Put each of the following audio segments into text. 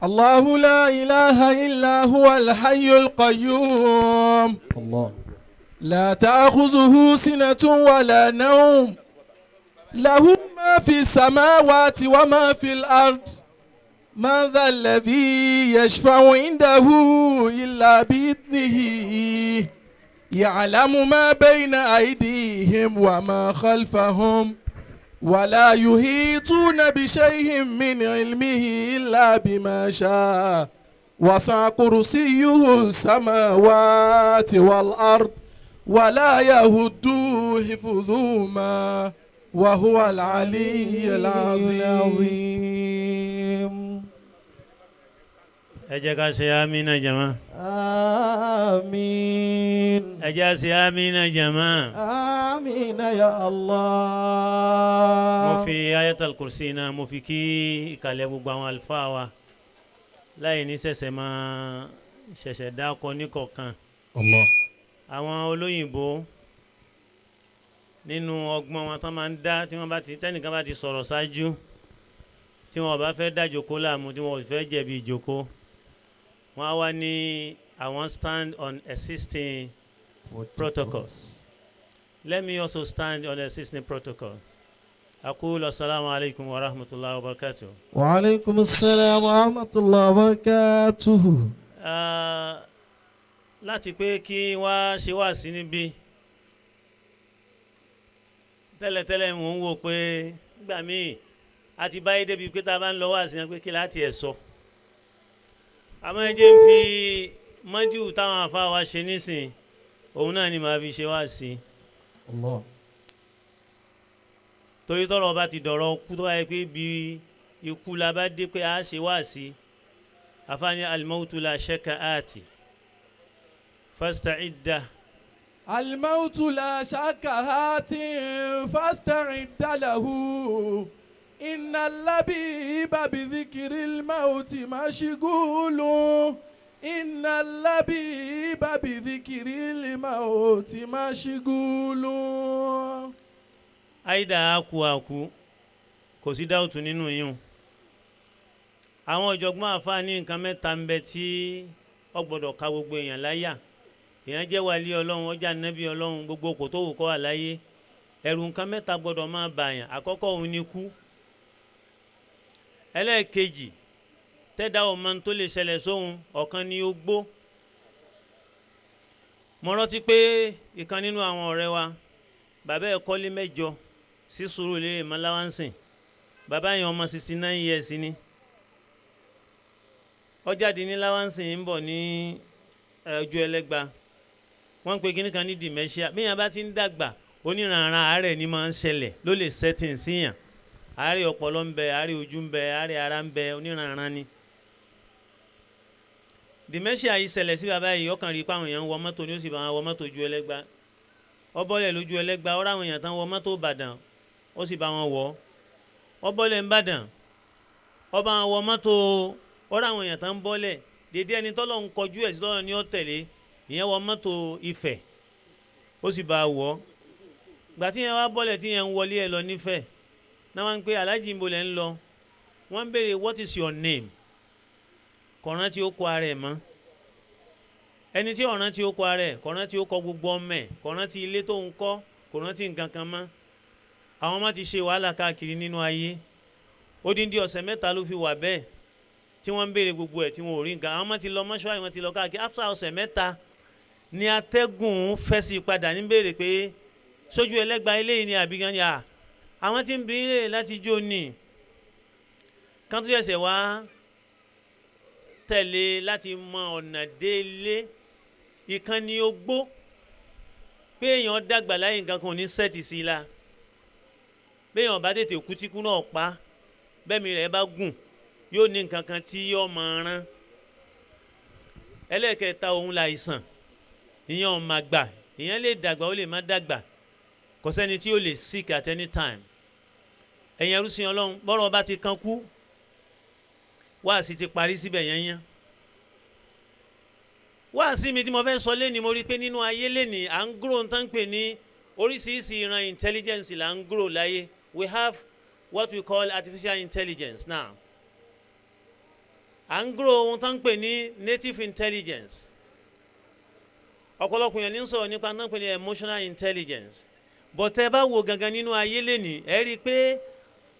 الله لا إله إلا هو الحي القيوم. الله. لا تأخذه سنة ولا نوم، له ما في السماوات وما في الأرض، من ذا الذي يشفع عنده إلا بإذنه، يعلم ما بين أيديهم وما خلفهم، ولا يحيطون بشيء من علمه إلا بما شاء، وسع كرسيه السماوات والأرض، ولا يؤوده حفظهما، وهو العلي العظيم. العظيم. Ẹ jẹ́ ká ṣe amínà jama. آمين. Ẹ jẹ́ ṣe amínà jama. آمين يا الله. Mo fi Ayatul Kursi náà, mo fi kí ìkàlẹ̀ gbogbo àwọn àlùfáà wa láì ní ṣẹ̀ṣẹ̀ máa ṣẹ̀ṣẹ̀ dákọ níkọ̀ọ̀kan. الله. Àwọn olóyìnbó, nínú ọgbọ́n wọn tán máa ń dá, tí wọ́n bá ti tẹ́nìkan bá ti sọ̀rọ̀ ṣáájú, tí wọ́n bá fẹ́ dá ìjókòó láàmú, tí wọ́n ò fẹ́ jẹ̀bi ìjókòó, wọ́n á wá ní àwọn stand on existing protocols. Let me also stand on existing protocol. Aqulu assalamu alaikum wa rahmatullahi wa barakatuh. وعليكم السلام ورحمة الله وبركاته. Ah, láti pé kí wá ṣe wá sí níbí, tẹ́lẹ̀tẹ́lẹ̀ mò ń wò pé nígbà míì a ti báyé débi pé tá a bá ń lọ wá sí yẹn pé kí láti ẹ̀ sọ, àmọ́ ẹ jẹ́ ń fi mọ́jú táwọn afá wa ṣe nísìn, òun náà ni màá fi ṣe wá sí. الله. Torí tọ́rọ̀ bá ti dọ̀rọ̀ kú, tó bá yẹ pé bí ikú la bá dé pé a ṣe wá sí, àfáàní الموت لا شك آت فاستعد. الموت لا شك آت فاستعد له، إن اللبيب بذكر الموت مشغول، إن اللبيب بذكر الموت مشغول. Àìdá àkú àkú, kò sí dáùtù nínú yín. Àwọn ọ̀jọ̀gbọ́n àfáà ní nǹkan mẹ́ta ń bẹ tí ó gbọ́dọ̀ ka gbogbo èèyàn láyà. Èèyàn jẹ́ wàlí Ọlọ́run, ọjà nẹ́bí Ọlọ́run, gbogbo kò tó wù kọ́ wà láyé, ẹ̀rù nǹkan mẹ́ta gbọ́dọ̀ máa bà yàn. Àkọ́kọ́, òun ni kú. Ẹlẹ́ẹ̀kejì, tẹ́dá ọmọ tó lè ṣẹlẹ̀ sóhun, ọ̀kan ni ó gbó. Mo rántí pé ìkan nínú àwọn ọ̀rẹ́ wa, bàbá ẹ̀ kọ́lé mẹ́jọ sí Sùúrùlérè mọ́láwánsìn. Bàbá yẹn, ọmọ 69 years ni. Ó jáde ní Láwánsìn, ń bọ̀ ní Ojú Ẹlẹ́gba. Wọ́n ń pe kíní kan ní dementia. Bí yẹn bá ti ń dàgbà, oníranran àárẹ̀ ni máa ń ṣẹlẹ̀, ló lè setting síyàn. Àárẹ̀ ọpọlọ ń bẹ, àárẹ̀ ojú ń bẹ, àárẹ̀ ara ń bẹ, oníranran ni. Dementia yìí ṣẹlẹ̀ sí bàbá yìí. Ọkàn rí i pé àwọn èèyàn ń wọ mọ́tò ní, ó sì bá wọn wọ mọ́tò Ojú Ẹlẹ́gba. Ó bọ́lẹ̀ lójú Ẹlẹ́gba, ó ráwọn èèyàn tán wọ mọ́tò Ìbàdàn, ó sì bá wọn wọ̀. Ó bọ́lẹ̀ ńbàdàn, ó bá wọn wọ mọ́tò, ó ráwọn èèyàn tán bọ́lẹ̀. Dédé ẹni tọ́lọ̀ ń kọjú ẹ̀ sí, tọ́lọ̀ ní ó tẹ̀lé, ìyẹn wọ mọ́tò Ifẹ̀, ó sì bá a wọ̀. Gbà tí yẹn wá bọ́lẹ̀, tí yẹn ń wọlé ẹ lọ nífẹ̀ẹ́ náà, wọ́n ń pè, "Aláàjì, ń bolẹ̀ ń lọ?" Wọ́n ń béèrè, "What is your name?" Kọ̀ọ̀rán tí ó kọ ara ẹ̀ mọ́. Ẹni tí ọ̀ràn tí ó kọ ara ẹ̀, kọ̀ọ̀rán tí ó kọ gbogbo ọmọ ẹ̀, kọ̀ọ̀rán tí ilé tó ń kọ́, kọ̀ọ̀rán tí nǹkan kan mọ́. Àwọn ọmọ ti ṣe wàhálà káàkiri nínú ayé. Odindi ọ̀sẹ̀ 3 ló fi wà bẹ́ẹ̀ tí wọ́n ń béèrè gbogbo ẹ̀ tí wọ́n ò rí nǹkan. Àwọn ọmọ ti lọ mọ́ṣúárì, wọ́n ti lọ káàkiri. After ọ̀sẹ̀ 3 ni atẹ́gùn fẹ́ sí padà ní béèrè pé sójú Ẹlẹ́gba eléyìí ni àbí gan ni à àwọn tí ń bí lè láti jó ní kan tó ṣẹ̀ṣẹ̀ wá tẹ̀lé láti mọ ọ̀nà délé. Ìkànnì ogbó pé èèyàn dàgbà láyé, nǹkan kan ò ní set sí i la. Béèyàn bá tètè kú, tí kú náà pa bẹ́ẹ̀ mi rẹ̀ bá gùn, yóò ní nǹkan kan tí yóò máa rán. Ẹlẹ́ẹ̀kẹta, òun la àìsàn. Ìyẹn ò máa gbà, ìyẹn lè dàgbà, ó lè má dàgbà, kò sẹ́ni tí ó lè sick at any time. Ẹ̀yin ẹrú sin Ọlọ́run, bọ́rọ̀ bá ti kan kú, wáàsí ti parí síbẹ̀ yẹn yẹn. Wáàsí mi tí mo fẹ́ sọ lẹ́ni, mo rí i pé nínú ayé lẹ́ni, à ń grow tán pè ní oríṣiríṣi ìran intelligence là ń grow láyé. We have what we call artificial intelligence now. À ń grow ohun tó ń pè ní native intelligence. Ọ̀pọ̀lọpọ̀ yẹn ní sọ̀rọ̀ nípa tó ń pè ní emotional intelligence, but ẹ bá wo gangan nínú ayé lẹ́nìí, ẹ rí i pé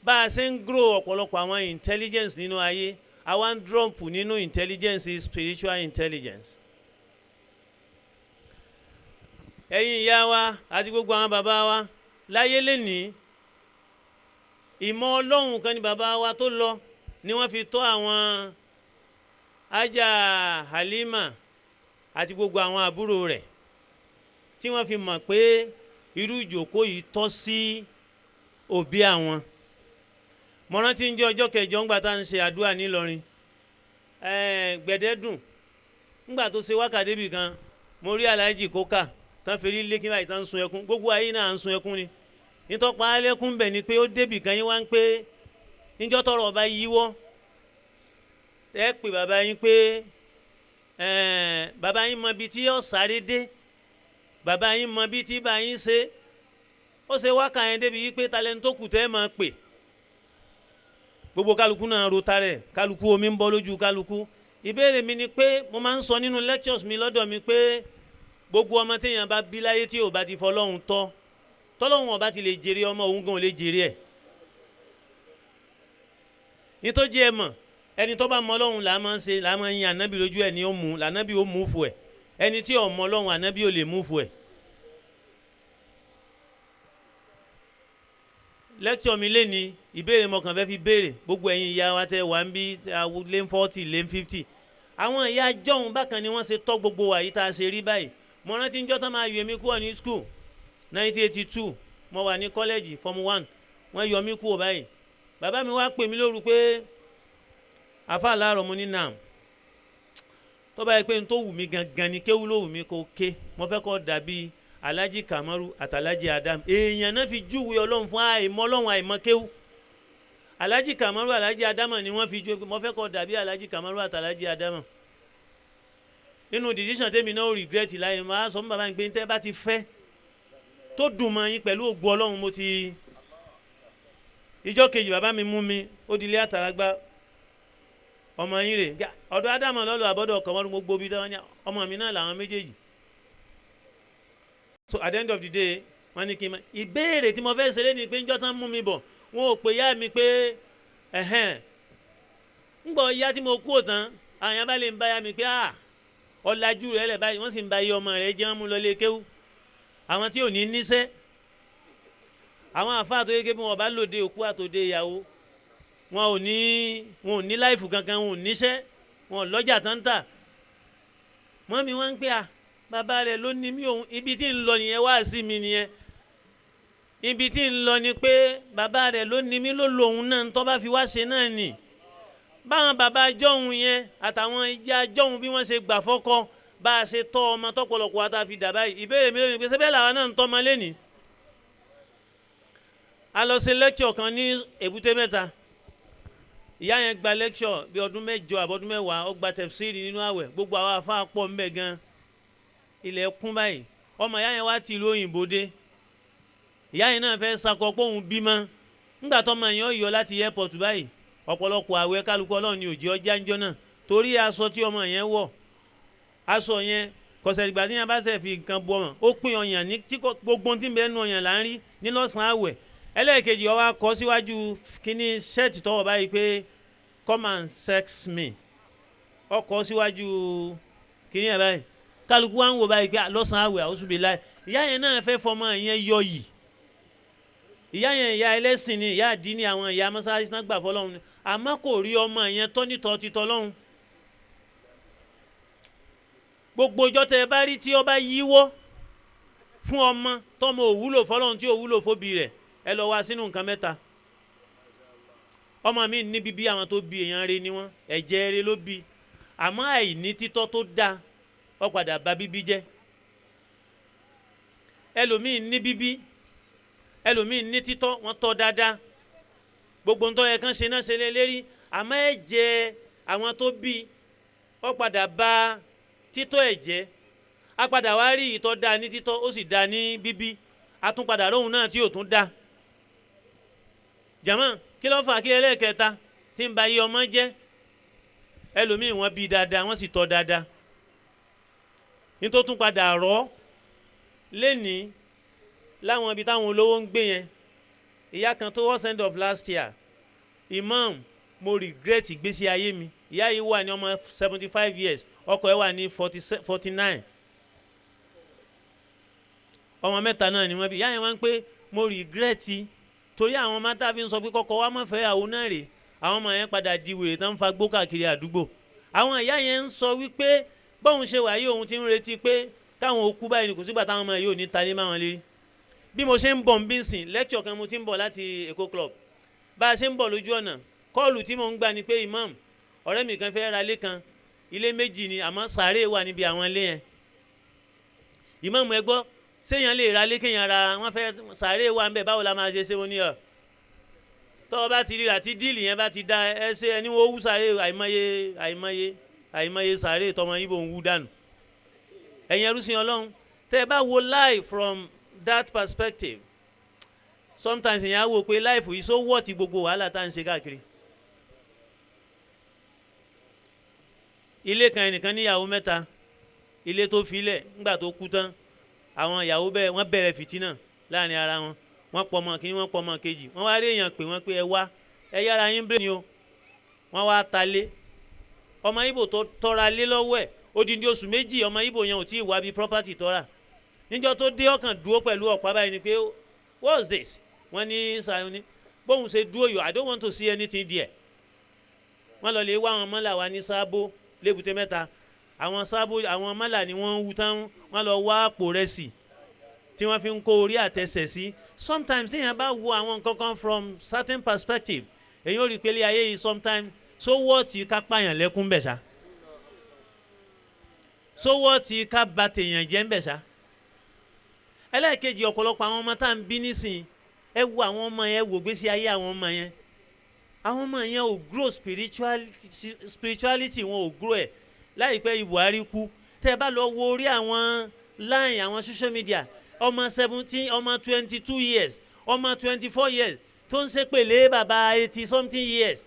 bá a ṣe ń grow ọ̀pọ̀lọpọ̀ àwọn intelligence nínú ayé, àwa ń drop nínú intelligence is spiritual intelligence. Ẹ̀yin ìyá wa àti gbogbo àwọn bàbá wa láyé lẹ́nìí, ìmọ̀ Ọlọ́run kan ní bàbá wa tó lọ ni wọ́n fi tọ́ àwọn ajá Halima àti gbogbo àwọn àbúrò rẹ̀, tí wọ́n fi mọ̀ pé irú ìjókòó yìí tọ́ sí òbí àwọn. Mo rántí ń jẹ́ ọjọ́ kẹjọ ńgbà tá à ń ṣe àdúrà nílọrin, gbẹ̀dẹ́dùn ńgbà tó ṣe wákàtí bì kan, mo rí Alhaji Kókà tán fèrè lékí báyìí tán ń sun ẹkún. Gbogbo ayé náà ń sun ẹkún ni. Nítọ́pá alẹ́kún bẹ̀ ni pé ó débì kan yín wá ń pé níjọ́ tọrọ ọba yíwọ́, ẹ pè bàbá yín pé bàbá yín mọ ibi tí yóò sáré dé, bàbá yín mọ ibi tí bá yín ṣe. Ó ṣe wákà yẹn débi yí pé talẹ́ni tó kù tẹ́ máa pè. Gbogbo kálukú náà ro tarẹ̀, kálukú omi ń bọ́ lójú kálukú. Ìbéèrè mi ni pé mo máa ń sọ nínú lectures mi lọ́dọ̀ mi pé gbogbo ọmọ téèyàn bá bí láyé tí ò bá ti fọlọ́hun tọ́, tọ́lọ́hun ọba ti lè jèrè ọmọ, òun gan ò lè jèrè ẹ̀. Nítorí ẹ mọ̀, ẹni tó bá mọ Ọlọ́hun là máa ń ṣe, là máa ń yin ànábì lójú ẹ̀ ní ó mú lànábì ó mú fún ẹ̀. Ẹni tí ò mọ Ọlọ́hun, ànábì ò lè mú fún ẹ̀. Lecture mi lé ní ìbéèrè mo kàn fẹ́ fi béèrè gbogbo ẹ̀yin ìyá wa tẹ́ wà ń bí lé 40 lé 50. Àwọn ìyá jọ̀hún bákan ni wọ́n ṣe tọ́ gbogbo wa yìí tá a ṣe rí báyìí. Mo rántí njọ́ tán máa yọ èmi kúrò ní school 1982, mo wà ní kọ́lẹ́jì form 1, wọ́n yọ mí kúrò báyìí. Bàbá mi wá pè mí lóru pé àfa láàárọ̀. Mo ní nàm. Tó bá yẹ pé n tó wù mí gangan ni kéwú ló wù mí kó ké, mo fẹ́ kó dàbí Alhaji Kamaru àtàlájì Adam. Èèyàn náà fi júwe Ọlọ́run fún àìmọ̀ Ọlọ́run, àìmọ̀ kéwú. Alhaji Kamaru, Alhaji Adam ni wọ́n fi júwe. Mo fẹ́ kó dàbí Alhaji Kamaru àtàlájì Adam. Nínú decision tèmi náà ó regret láyé, máa sọ fún bàbá mi pé tẹ́ bá ti fẹ́ tó dùn mọ́ yín pẹ̀lú ògo Ọlọ́run. Mo ti ìjọ́ kejì bàbá mi mú mi ó di ilé àtàràgbà. Ọmọ yín rè ọ̀dọ̀ Ádámù lọ́lọ́ àbọ̀dọ̀ Kamaru, gbogbo bíi táwọn ọmọ mi náà làwọn méjèèjì. So at the end of the day, wọ́n ní kí n ma ìbéèrè tí mo fẹ́ ṣe lé ní pé njọ́ tán mú mi bọ̀, wọn ò pè yá mi pé ẹ̀hẹ́n ńgbọ̀ ya tí mo kú òtán, àwọn yẹn bá lè ń bá yá mi pé ah, ọ̀làjú rẹ̀ lẹ̀ báyìí, wọ́n sì ń ba iye ọmọ rẹ̀ jẹ́, wọ́n mú lọ lé kéwú. Àwọn tí ò ní níṣẹ́, àwọn àfáà tó yẹ kí wọn bá lòde òkú àtòde ìyàwó, wọn ò ní life kankan, wọn ò níṣẹ́, wọn ò lọ́jà tán tà. Mọ́mi wọ́n ń pè à bàbá rẹ̀ ló ní mí òun. Ibi tí ń lọ nìyẹn, wá sí mi nìyẹn. Ibi tí ń lọ ni pé bàbá rẹ̀ ló ní mí, ló lòun náà tó bá fi wá ṣe náà nì. Báwọn bàbá jọ̀hún yẹn àtàwọn ìjà jọ̀hún bí wọ́n ṣe gbà fọ́kọ, bá a ṣe tọ́ ọmọ tọ́pọ̀lọpọ̀ wa tá a fi dà báyìí. Ìbéèrè mi lónìí pé sẹ́bẹ̀ làwọn náà ń tọ́ ọmọ lẹ́nìí? A lọ ṣe lecture kan ní Èbúté Mẹ́ta. Ìyá yẹn gba lecture bí ọdún 8 àbọ̀dún 10, ó gba tẹ̀fsíìrì nínú àwẹ̀. Gbogbo àwọn afá pọ̀ ń bẹ̀ gan, ilẹ̀ kún báyìí. Ọmọ ìyá yẹn wá ti ìlú òyìnbó dé. Ìyá yẹn náà fẹ́ sakọ pé òun bímọ. Ńgbà tọmọ yẹn ó yọ láti airport báyìí, ọ̀pọ̀lọpọ̀ àwẹ̀ kálukú Ọlọ́run ni òjì ọjà ń jọ náà, torí aṣọ tí ọmọ yẹn wọ̀, aṣọ yẹn kọ̀sẹ̀ ìgbà tí yẹn bá ṣe fi nǹkan bu ọmọ, ó pín ọyàn ní tí gbogbo tí ń bẹ nu ọyàn là ń rí ní lọ́sàn-án àwẹ̀. Ẹlẹ́ẹ̀kejì, ó wá kọ síwájú kíní ṣẹ́ẹ̀tì tọwọ́ báyìí pé "Come and sex me". Ó kọ síwájú kíní ẹ̀ báyìí. Kálukú wa ń wò báyìí pé lọ́sàn-án àwẹ̀, àwòsùn bíi láì. Ìyá yẹn náà fẹ́ fọmọ yẹn yọ yìí. Ìyá yẹn, ìyá ẹlẹ́sìn ni, ìyá àdínní, àwọn ìyá mọ́sálásí náà gbà fọlọ́run ni, àmọ́ kò rí ọmọ yẹn tọ́ nítọ́ títọ́ lọ́hùn. Gbogbo ìjọ tẹ ẹ bá rí tí ọba yíwọ́ fún ọmọ tọmọ òwúlò fọlọ́run tí òwúlò fóbi rẹ̀, ẹ lọ wá sínú nǹkan mẹ́ta. Ọmọ mi ní bíbí, àwọn tó bí èèyàn rẹ̀ ni wọ́n, ẹ̀jẹ̀ rẹ̀ ló bí, àmọ́ àìní títọ́ tó dáa, ó padà bà bíbí jẹ́. Ẹlòmíì ní bíbí, ẹlòmíì ní títọ́, wọ́n tọ́ dáadáa, gbogbo ntọ́ yẹ kán ṣe náà ṣe lé lérí, àmọ́ ẹ̀jẹ̀ àwọn tó bí, ó padà bà títọ́ ẹ̀ jẹ́. A padà wá rí ìtọ́ dáa ní títọ́, ó sì dáa ní bíbí, a tún padà lóhùn náà tí ò tún dáa. Jàmọ́, kí ló fà kí ẹlẹ́ẹ̀kẹta tí ń ba iye ọmọ jẹ́? Ẹlòmíì wọ́n bí dáadáa, wọ́n sì tọ́ dáadáa, nítorí tún padà rọ́ lẹ́ni láwọn ibi táwọn olówó ń gbé yẹn. Ìyá kan tó was end of last year, "Imam, mo regret ìgbésí ayé mi." Ìyá yìí wà ní ọmọ 75 years, ọkọ ẹ̀ wà ní 49. Ọmọ mẹ́ta náà ni wọ́n bí. Ìyá yẹn wá ń pé, "Mo regret," torí àwọn ọmọ tá a fi ń sọ pé kọ́kọ́ wa má fẹ́ àwọn náà rè. Àwọn ọmọ yẹn padà di wèrè tán, ń fa gbó káàkiri àdúgbò. Àwọn ìyá yẹn ń sọ wípé bóun ṣe wà yìí, òun ti ń retí pé káwọn ó kú báyìí ni. Kò sígbà táwọn ọmọ yìí ò ní talé máwọn lérí. Bí mo ṣe ń bọ̀ ń bí ń sìn lecture kan, mo ti ń bọ̀ láti Èkó Club. Bá a ṣe ń bọ̀ lójú ọ̀nà, call tí mò ń gbà ni pé, "Imam, ọ̀rẹ́ mi kan fẹ́ ra ilé kan, ilé méjì ni, àmọ́ sàárè wà níbi àwọn ilé yẹn. Imam, ẹ gbọ́, séèyàn lè ra ilé kéèyàn ra? Wọ́n fẹ́, sàárè wà ń bẹ̀, báwo la máa ṣe ṣe?" Mo ní ọ̀ tọ́ ọ bá ti ríra tí deal yẹn bá ti dá ẹ ṣe, ẹni wọ́n wú sàárè. Àìmọye, àìmọye, àìmọye sàárè tọmọ Ìgbò ń wú dànù. Ẹ̀yin ẹrú sìn Ọlọ́run, tẹ́ ẹ bá wo life from that perspective, sometimes èèyàn á wò pé life yìí so worth gbogbo wàhálà tá à ń ṣe káàkiri. Ilé kan, ẹnìkan níyàwó mẹ́ta. Ilé tó filẹ̀, ńgbà tó kú tán, àwọn ìyàwó bẹ́ẹ̀ wọ́n bẹ̀rẹ̀ fìtínà láàrin ara wọn. Wọ́n pọ̀ ọmọ kínní, wọ́n pọ̀ ọmọ kejì. Wọ́n wá rí èèyàn pé wọ́n pé, "Ẹ wá, ẹ yára yín bẹ́ẹ̀ ni o." Wọ́n wá ta lé. Ọmọ Ìgbò tó tọ́ra lé lọ́wọ́ ẹ̀, odindi oṣù 2, ọmọ Ìgbò yẹn ò tí ì wá bí property tọ́ra. Níjọ́ tó dé, ọkàn dúró pẹ̀lú ọ̀pá báyìí ni pé, "What's this?" Wọ́n ní sàrún ní bóun ṣe dúró yìí, "I don't want to see anything there." Wọ́n lọ lè wá àwọn mọ́là wa ní Sábó lébùté Mẹ́ta. Àwọn Sábó, àwọn mọ́là ni wọ́n ń wú tán. Wọ́n lọ wá àpò rẹsì tí wọ́n fi ń kó orí àtẹsẹ̀ sí. Sometimes téèyàn bá wo àwọn nǹkan kan from certain perspective, èyí ò rí pé ilé ayé yìí sometimes so worth ká pààyàn lẹ́kún bẹ̀ ṣá, so worth ká ba tèèyàn jẹ́ ń bẹ̀ ṣá. Ẹlẹ́ẹ̀kejì, ọ̀pọ̀lọpọ̀ àwọn ọmọ tá à ń bí nísìn, ẹ wo àwọn ọmọ yẹn, wò gbésí ayé àwọn ọmọ yẹn. Àwọn ọmọ yẹn ò grow spirituality, spirituality wọn ò grow ẹ̀. Láìpẹ́ Buhari kú, tẹ́ ẹ bá lọ wo orí àwọn line, àwọn social media, ọmọ 17, ọmọ 22 years, ọmọ 24 years tó ń ṣépèlé bàbá 80 something years.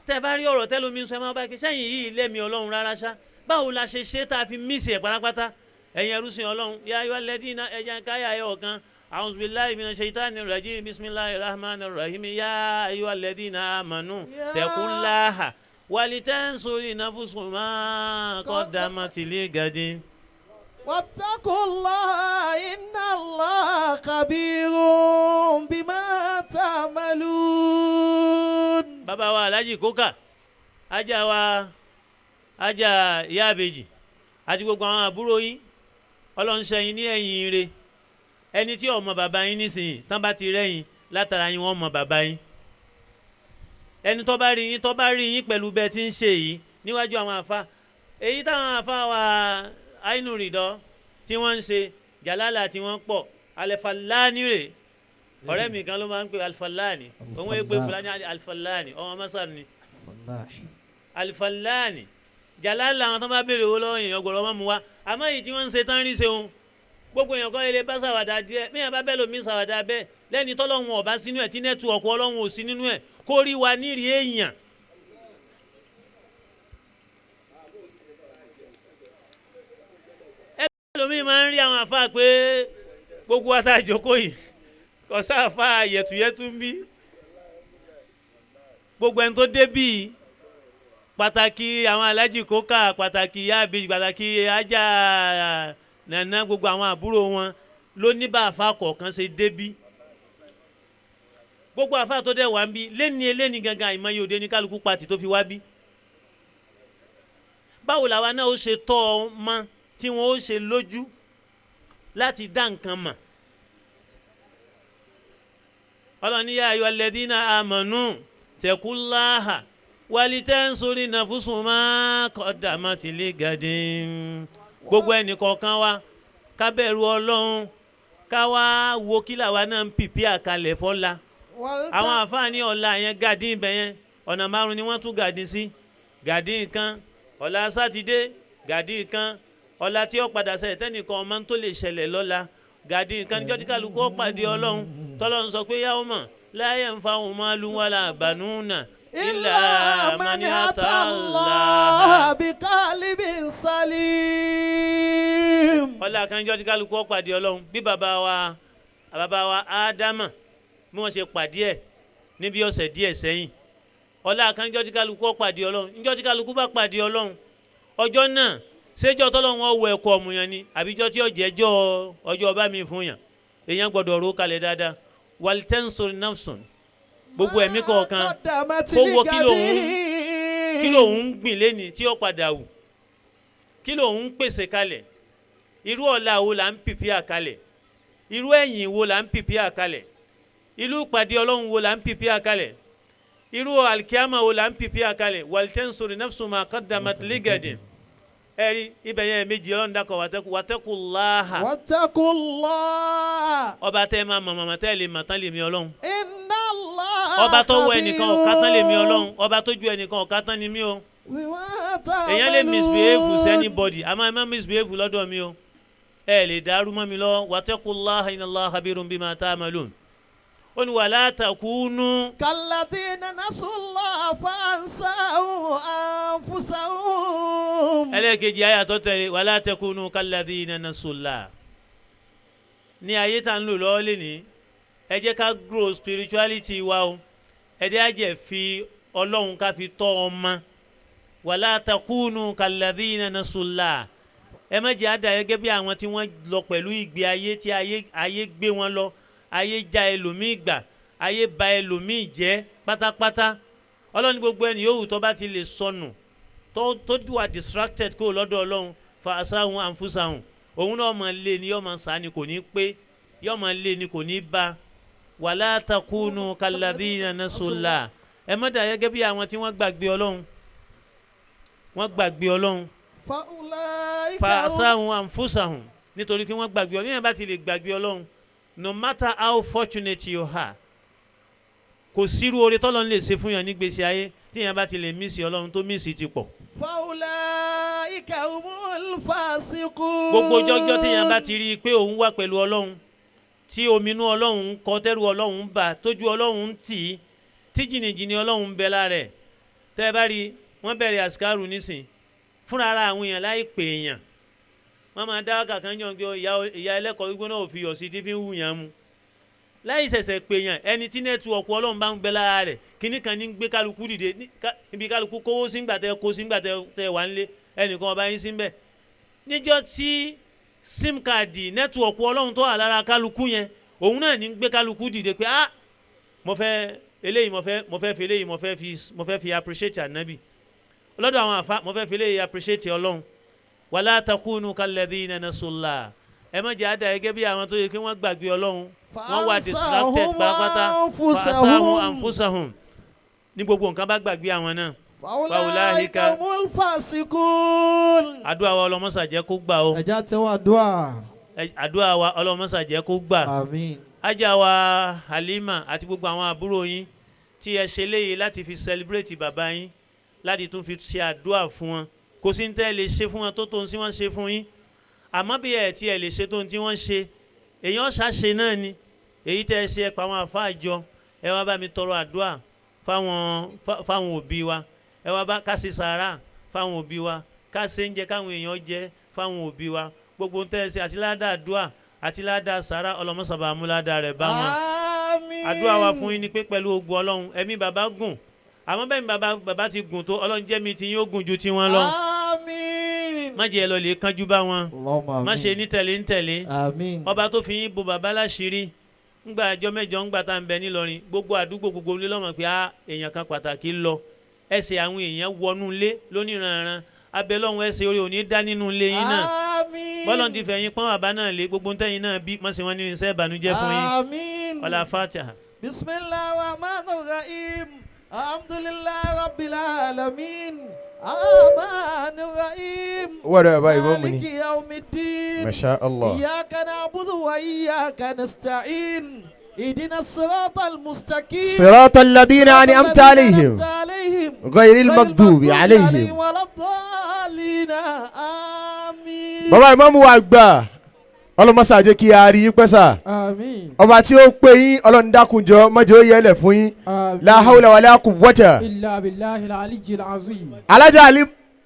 Tẹ́ ẹ bá rí ọ̀rọ̀ tẹ́lómi ń sọ, ẹ máa bá kí sẹ́yìn yìí lẹ́mìí Ọlọ́run rárá ṣá. Báwo la ṣe ṣe tá a fi miss ẹ̀ pátápátá? Ẹ̀yin ẹrúsìn Ọlọ́run, yā ayyuhalladhīna, ẹ̀yà káyà ẹ̀ ọ̀kan. A'udhu billahi minash shaitani rajim. Bismillahir rahmanir rahim. Yā ayyuhalladhīna āmanū taqullaha walitanzur nafsun mā qaddamat ligadin. واتقوا الله إن الله خبير بما تعملون. Bàbá wa Alhaji Kókà, ajá wa, ajá ìyá àbèjì àti gbogbo àwọn àbúrò yín, Ọlọ́run ṣe yín ní ẹ̀yìn ire. Ẹni tí ọmọ bàbá yín nísìnyí tán bá ti rẹ́yìn látara yín, wọ́n mọ bàbá yín. Ẹni tó bá rí yín, tó bá rí yín pẹ̀lú bẹ́ẹ̀ tí ń ṣe yìí níwájú àwọn àfa, èyí táwọn àfa wa àínú rìdọ́ tí wọ́n ń ṣe jàlálà tí wọ́n pọ̀, alẹ́fàlání rè. Ọ̀rẹ́ mi kan ló máa ń pè alifalani, òun èpè fúlàní alifalani, ọmọ masar ni alifalani. Jàlálà àwọn tó bá béèrè owó lọ́wọ́ èèyàn gbọ́dọ̀ wọ́n mú wa. Àmọ́ èyí tí wọ́n ń ṣe tán rí ṣeun, gbogbo èèyàn kọ́ ilé bá ṣàwàdà díẹ̀. Bí èèyàn bá bẹ́ẹ̀ lómi ṣàwàdà bẹ́ẹ̀ lẹ́ni tọ́lọ́hun ọ̀bá sínú ẹ̀, tí network Ọlọ́hun ò sí nínú ẹ̀, kó rí wa nírìí èèyàn. Ẹlòmíì máa ń rí àwọn àfa pé gbogbo wa tá a jókòó yìí, kò sáfà yẹ̀tùyẹ̀tù ń bí. Gbogbo ẹni tó débì, pàtàkì àwọn Alájì Kókà, pàtàkì Yáàbí, pàtàkì ajá nàná, gbogbo àwọn àbúrò wọn ló ní bá àfa kọ̀ọ̀kan ṣe débí. Gbogbo àfa tó dẹ̀ wá ń bí lẹ́ni eléni gangan, àìmọye òde ní kálukú pati tó fi wá bí. Báwo làwa náà ó ṣe tọ́ ọ mọ́ tí wọ́n ó ṣe lójú láti dá nǹkan mọ̀? Ọlọ́ni yá ayọ̀ alladhina amanu taqullaha walitanzur nafsun ma qaddamat ligadin. Gbogbo ẹnì kọ̀ọ̀kan wa ká bẹ̀rù Ọlọ́run, ká wá wo kí làwa náà ń pìpì àkàlẹ̀ fọ́la. Àwọn àfáàní ọ̀la yẹn, gàdín ibẹ̀ yẹn, ọ̀nà márùn ni wọ́n tún gàdín sí. Gàdín kan ọ̀la sátidé, gàdín kan ọ̀la tí ó padà ṣẹlẹ̀ tẹ́nìkan ọmọ tó lè ṣẹlẹ̀ lọ́la, gàdín kan níjọ́ tí kálukú ó pàdé Ọlọ́run, tọ́lọ́run sọ pé yawma la yanfa'u malun wala banuna إلا من أتى الله بقلب سليم. Ọlá kanjọ́ tí kálukú ó pàdé Ọlọ́run, bí bàbá wa Ádámà bí wọ́n ṣe pàdé ẹ̀ níbi ọ̀sẹ̀ díẹ̀ sẹ́yìn. Ọlá kanjọ́ tí kálukú ó pàdé Ọlọ́run, níjọ́ tí kálukú bá pàdé Ọlọ́run, ọjọ́ náà, ṣéjọ́ tọ́lọ́run ọwọ́ ẹ̀kọ́ ọ̀mùyàn ni, àbíjọ́ tí ọjẹ́jọ́ ọjọ́ ọba mi fún yàn? Èèyàn gbọ́dọ̀ ro kalẹ̀ dáadáa. ولتنظر نفس, gbogbo ẹ̀mí kọ̀ọ̀kan kó wo kí lòun ń gbìn lẹ́ni tí ó padà wù, kí lòun ń pèsè kalẹ̀, irú ọ̀la wo là ń pìpìà kalẹ̀, irú ẹ̀yìn wo là ń pìpìà kalẹ̀, irú ìpàdé Ọlọ́run wo là ń pìpìà kalẹ̀, irú alikiyama wo là ń pìpìà kalẹ̀. ولتنظر نفس ما قدمت لغد. Ẹ̀rí ibẹ̀ yẹn méjì Ọlọ́run dákọ̀ واتقوا الله. واتقوا الله. Ọba tẹ́ ẹ máa mọ̀ mọ̀mọ́ tẹ́ ẹ lè mọ̀ tán lèmi Ọlọ́run. إن الله Ọba tó wọ ẹnìkan ọ̀ká tán lèmi Ọlọ́run. Ọba tó ju ẹnìkan ọ̀ká tán ni mí o. Èèyàn lè misbehave sí anybody, àmọ́ ẹ má misbehave lọ́dọ̀ mi o. Ẹ lè dàrú mọ́ mi lọ. واتقوا الله إن الله خبير بما تعملون. Ó ní ولا تكونوا كالذين نسوا الله فأنساهم أنفسهم. Ẹlẹ́ẹ̀kejì, àyà tó tẹ̀lé, ولا تكونوا كالذين نسوا الله. Ní ayé tá ń lò lọ́wọ́ lẹ́ni, ẹ jẹ́ ká grow spirituality wa o. Ẹ jẹ́ àjẹ́ fi Ọlọ́run ká fi tọ́ ọmọ. ولا تكونوا كالذين نسوا الله. Ẹ má jẹ́ àdá gẹ́gẹ́ bí àwọn tí wọ́n lọ pẹ̀lú ìgbé ayé tí ayé gbé wọn lọ. Ayé já ẹlòmíì gbà, ayé ba ẹlòmíì jẹ́ pátápátá. Ọlọ́run ní gbogbo ẹni yòówù tó bá ti lè sọnù, tó wà distracted kó lọ́dọ̀ Ọlọ́run, فأنساهم أنفسهم, òun náà máa lé ni, yóò máa sá ni, kò ní pé yóò máa lé ni, kò ní bá. ولا تكونوا كالذين نسوا الله. Ẹ má dà gẹ́gẹ́ bí àwọn tí wọ́n gbàgbé Ọlọ́run, wọ́n gbàgbé Ọlọ́run. فأولئك فأنساهم أنفسهم, nítorí pé wọ́n gbàgbé Ọlọ́run. Yẹn bá ti lè gbàgbé Ọlọ́run, no matter how fortunate you are, kò sírú oore tọ́lọ́run lè ṣe fún yàn nígbèsí ayé, tí yẹn bá ti lè miss Ọlọ́run, tó miss ti pọ̀. فأولئك هم الفاسقون. Gbogbo jọjọ tí yẹn bá ti rí i pé òun wà pẹ̀lú Ọlọ́run, tí ominú Ọlọ́run ń kọ, tẹ́rù Ọlọ́run ń bà, tójú Ọlọ́run ń tì í, tí jìnnìjìnnì Ọlọ́run ń bẹ lára ẹ̀, tẹ́ ẹ bá rí i wọ́n bẹ̀rẹ̀ àsìkárù nísìn fúnra ara àwọn èèyàn láì pè èèyàn, wọ́n máa dá wákà kan jọ pé ìyá ẹlẹ́kọ̀ọ́ gbígbóná ò fi yọ̀ sí tí fi ń wù yàn mu láì ṣẹ̀ṣẹ̀ pè yàn. Ẹni tí network Ọlọ́run bá ń gbẹ lára rẹ̀, kíní kan ní gbé kálukú dìde níbi kálukú kówó sígbà tẹ kó sígbà tẹ wà nílé, ẹnìkan ọba yín sí ń bẹ̀. Níjọ́ tí SIM card network Ọlọ́run tó wà lára kálukú yẹn, òun náà ní gbé kálukú dìde pé, ah, mo fẹ́ eléyìí, mo fẹ́ fi eléyìí, mo fẹ́ fi appreciate Ànábì lọ́dọ̀ àwọn àfa, mo fẹ́ fi eléyìí appreciate Ọlọ́run. ولا تكونوا كالذين نسوا الله. Ẹ má jẹ́ àdá gẹ́gẹ́ bí àwọn tó yẹ kí wọ́n gbàgbé Ọlọ́run, wọ́n wà distracted pátápátá. فأنساهم أنفسهم, ní gbogbo nǹkan bá gbàgbé àwọn náà. فأولئك هم الفاسقون. Àdúrà wa, ọlọ́mọ́sà jẹ́ kó gbà o. Ẹja tẹ́wọ́ àdúrà. Àdúrà wa, ọlọ́mọ́sà jẹ́ kó gbà. Àmín. Ajá wa Halima àti gbogbo àwọn àbúrò yín tí ẹ ṣe léyìí láti fi celebrate bàbá yín, láti tún fi ṣe àdúrà fún wọn, kò sí ní tẹ́ ẹ lè ṣe fún wọn tó ń tí wọ́n ṣe fún yín. Àmọ́ bí ẹ tí ẹ lè ṣe tó ń tí wọ́n ṣe, èèyàn ṣàṣe náà ni èyí tẹ́ ẹ ṣe. Ẹ pa àwọn àfáà jọ, ẹ wá bá mi tọrọ àdúrà fáwọn òbí wa, ẹ wá bá ká ṣe sàárà fáwọn òbí wa, ká ṣe ń jẹ káwọn èèyàn jẹ fáwọn òbí wa. Gbogbo ń tẹ́ ẹ ṣe, àti ládàá àdúrà àti ládàá sàárà, ọlọmọsàbà amúládàá rẹ̀ bá wọn. Àmín. Àdúrà wa fún yín ni pé pẹ̀lú ogun Ọlọ́run, ẹ̀mí bàbá gùn, àmọ́ bẹ́ẹ̀ ni bàbá ti gùn tó, Ọlọ́run jẹ́ mi tí yín ó gùn ju tiwọn lọ. Àmín. Má jẹ́ ẹ lọ lè kánjú bá wọn. Allahumma Má ṣe ní tẹ̀lé ń tẹ̀lé. Àmín. Ọba tó fi yín bo bàbá láṣìírí ńgbà àjọ mẹ́jọ ńgbà tá à ń bẹ nílọrin, gbogbo àdúgbò, gbogbo ilé lọ́mọ pé á èèyàn kan pàtàkì lọ. Ẹsẹ̀ àwọn èèyàn wọnú ilé lóníranran abẹ́lọ́hún, ẹsẹ̀ orí òní dá nínú ilé yín náà. Àmín. Bọ́lọ́n ti fẹ̀yìn pọ́n bàbá náà lé, gbogbo ntẹ́yìn náà bí mọ̀ sí wọn nínú iṣẹ́ ìbànújẹ́ fún yín. Àmín. Ọlá Fatiha. بسم الله الرحمن الرحيم. الحمد لله رب العالمين الرحمن الرحيم. Wọ́n bàbá ìmọ̀mù ni. مالك يوم الدين. Masha Allah. إياك نعبد وإياك نستعين. اهدنا الصراط المستقيم. صراط الذين صراط أنعمت الذين عليهم أنعمت عليهم غير المغضوب عليهم. ولا الضالين. آمين. Bàbá ìmọ̀mù wa gbà. Ọlọ́mọṣà jẹ́ kí a rí yín pẹ́ sà. Àmín. Ọba tí ó pé yín, Ọlọ́run dákunjọ mọ́jọ́ ó yẹlẹ̀ fún yín. Àmín. La hawla wala quwwata Illa billahi al-aliyyil azim. Alájà